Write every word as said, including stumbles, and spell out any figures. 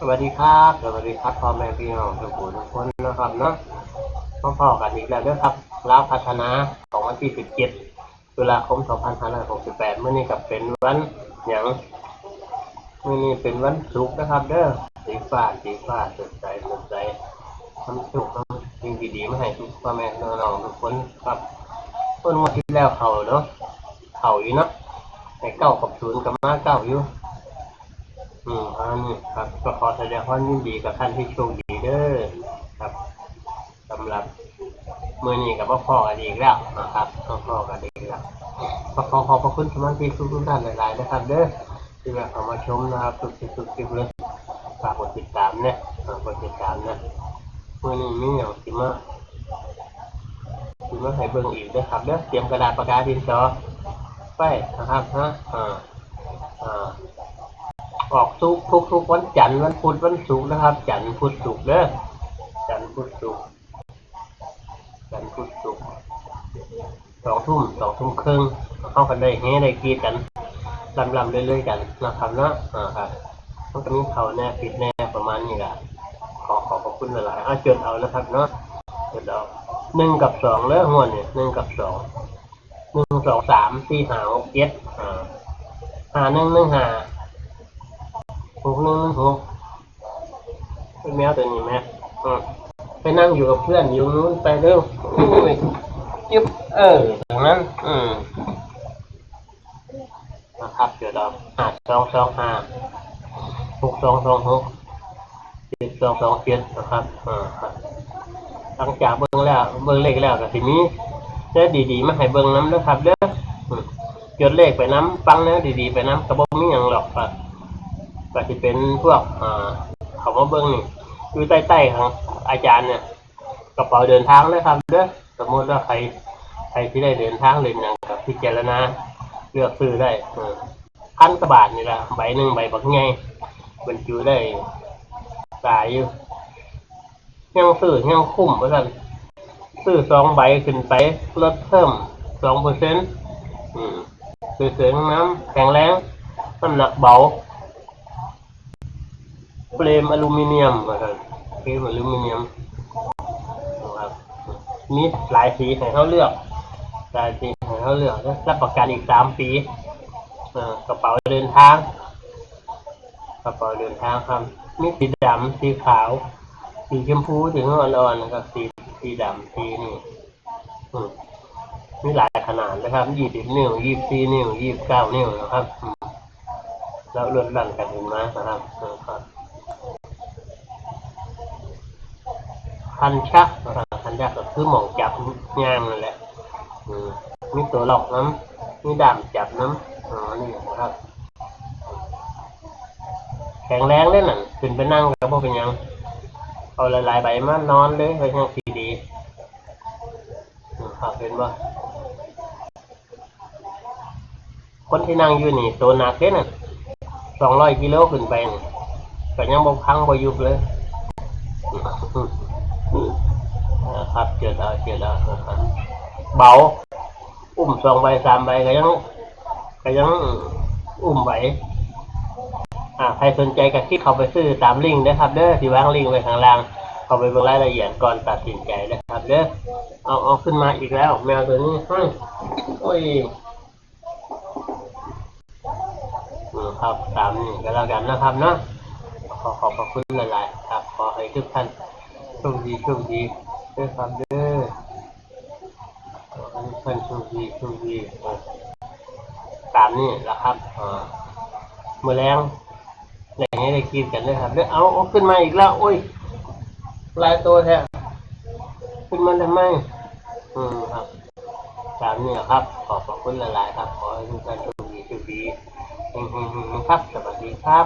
สวัสดีครับ สวัสดีครับ พ่อแม่พี่น้องทุกผู้ทุกคนนะครับเนาะ มาพ้อกันอีกแล้วเด้อครับ ลาวพัฒนา ของวันที่ สิบเจ็ด ตุลาคม สองพันห้าร้อยหกสิบแปด มื้อนี้ก็เป็นวันหยัง มื้อนี้เป็นวันศุกร์นะครับเด้อ สีฟ้า สีฟ้า สดใส สดใส ความสุข ความสิ่งดีๆ มาให้ทุกพ่อแม่พี่น้องทุกคนครับ ต้นงวดที่แล้วเข้าเนาะ เข้าอยู่เนาะ แต่เก้ากับศูนย์ก็มาเก้าอยู่ อืม อันนี้ครับ ก็ขอแสดงความยินดีกับท่านที่โชคดีเด้อครับ สำหรับมื้อนี้ก็มาพ้อกันอีกแล้วนะครับ มาพ้อกันอีกแล้ว ก็ขอขอบพระคุณสมาชิกทุกๆท่านหลายๆนะครับเด้อ ที่มาเข้ามาชมนะครับ ทุกๆทุกๆเลย ฝากกดติดตามเนี่ย ฝากกดติดตามนะ มื้อนี้มีหยังสิมา สิมาให้เบิ่งอีกเด้อครับเด้อ เตรียมกระดาษปากกาดินสอไปนะครับ ฮะ อ่า อ่า ออกทุกทุกทุกวันจันทร์ วันพุธ วันศุกร์นะครับ จันทร์ พุธ ศุกร์เด้อ จันทร์ พุธ ศุกร์ จันทร์ พุธ ศุกร์ สองทุ่ม สองทุ่มครึ่ง เฮาก็ได้เฮได้กรี๊ดกัน ล่ำๆเรื่อยๆกันนะครับเนาะ อ่า ครับ มันก็มีเข้าแน่ผิดแน่ประมาณนี้ล่ะ ขอขอบพระคุณหลายๆ อ่ะ จดเอานะครับเนาะ จดเอา หนึ่งกับสองเด้อ งวดนี้ หนึ่งกับสอง หนึ่ง สอง สาม สี่ ห้า หก เจ็ด อ่า ห้า หนึ่ง หนึ่ง ห้า หก หนึ่ง หนึ่ง หก เป็นแมวตัวนี้ไหม อืม ไปนั่งอยู่กับเพื่อนอยู่นู้นไปเร็ว อุ้ย จึ๊บ เออ อย่างนั้น อืม นะครับ เดี๋ยวเรา ห้า สอง สอง ห้า หก สอง สอง หก เจ็ด สอง สอง เจ็ด นะครับ อ่า ครับ หลังจากเบิ่งแล้ว เบิ่งเลขแล้วก็สิมีแนวดีๆมาให้เบิ่งนำเด้อครับเด้อ อืม จดเลขไปนำ ฟังแนวดีๆไปนำ ก็บ่มีหยังหรอกครับ ก็สิเป็นพวก อ่า เขามาเบิ่งนี่ อยู่ใต้ๆของอาจารย์เนี่ย กระเป๋าเดินทางนะครับเด้อ สมมติว่าใคร ใครที่ได้เดินทางเล่นหยังก็พิจารณาเลือกซื้อได้ เออ พันกว่าบาทนี่ล่ะ ใบหนึ่งใบบักใหญ่ บรรจุได้หลายอยู่ ยังซื้อยังคุ้มว่าซั่น ซื้อสองใบขึ้นไป ลดเพิ่ม สองเปอร์เซ็นต์ อืม สวยๆงามๆ แข็งแรง น้ำหนักเบา เฟรมอลูมิเนียมว่าซั่น เฟรมอลูมิเนียมนะครับ มีหลายสีให้เฮาเลือก หลายสีให้เฮาเลือก รับประกันอีกสามปี เอ่อ กระเป๋าเดินทาง กระเป๋าเดินทางครับ มีสีดำ สีขาว สีชมพู สีอ่อนๆ แล้วก็สี สีดำ สีนี่ อืม มีหลายขนาดนะครับ ยี่สิบ นิ้ว ยี่สิบสี่ นิ้ว ยี่สิบเก้า นิ้วนะครับ อืม แล้วลดหลั่นกันขึ้นมานะครับ เออ ครับ คันชักนะครับ คันชักก็คือหม่องจับย่างนั่นแหละ อืม มีตัวล็อกนำ มีด้ามจับนำ อ๋อ นี่นะครับ แข็งแรงเด้อนั่น ขึ้นไปนั่งก็บ่เป็นหยัง เอาหลายๆใบมานอนเลย ก็ยังสิดี อืม ครับ เห็นบ่ คนที่นั่งอยู่นี่ ตัวหนักเด้อนั่น สองร้อยกิโลขึ้นไปนี่ ก็ยังบ่พังบ่ยุบเลย นะครับ เจิดเอา เจิดเอา นะครับ เบา อุ้มสองใบสามใบก็ยัง ก็ยังอุ้มไหว อ่า ใครสนใจก็คลิกเข้าไปซื้อตามลิงก์นะครับเด้อ ที่วางลิงก์ไว้ข้างล่าง เข้าไปเบิ่งรายละเอียดก่อนตัดสินใจนะครับเด้อ เอา เอาขึ้นมาอีกแล้ว แมวตัวนี้ อืม โอ้ย อืม ครับ ตามนี้ก็แล้วกันนะครับเนาะ ขอขอบพระคุณหลายๆครับ ขอให้ทุกท่านโชคดี โชคดีด้วยครับเด้อ ขอให้ทุกท่านโชคดี โชคดี เออ ตามนี้แหละครับ เออ มื้อแลง ได้ให้ได้กินกันเด้อครับเด้อ เอา เอาขึ้นมาอีกแล้ว โอ้ย หลายตัวแท้ ขึ้นมาทำไม อืม ครับ ตามนี้แหละครับ ขอบพระคุณหลายๆครับ ขอให้ทุกท่านโชคดี โชคดี เฮงๆๆๆครับ สวัสดีครับ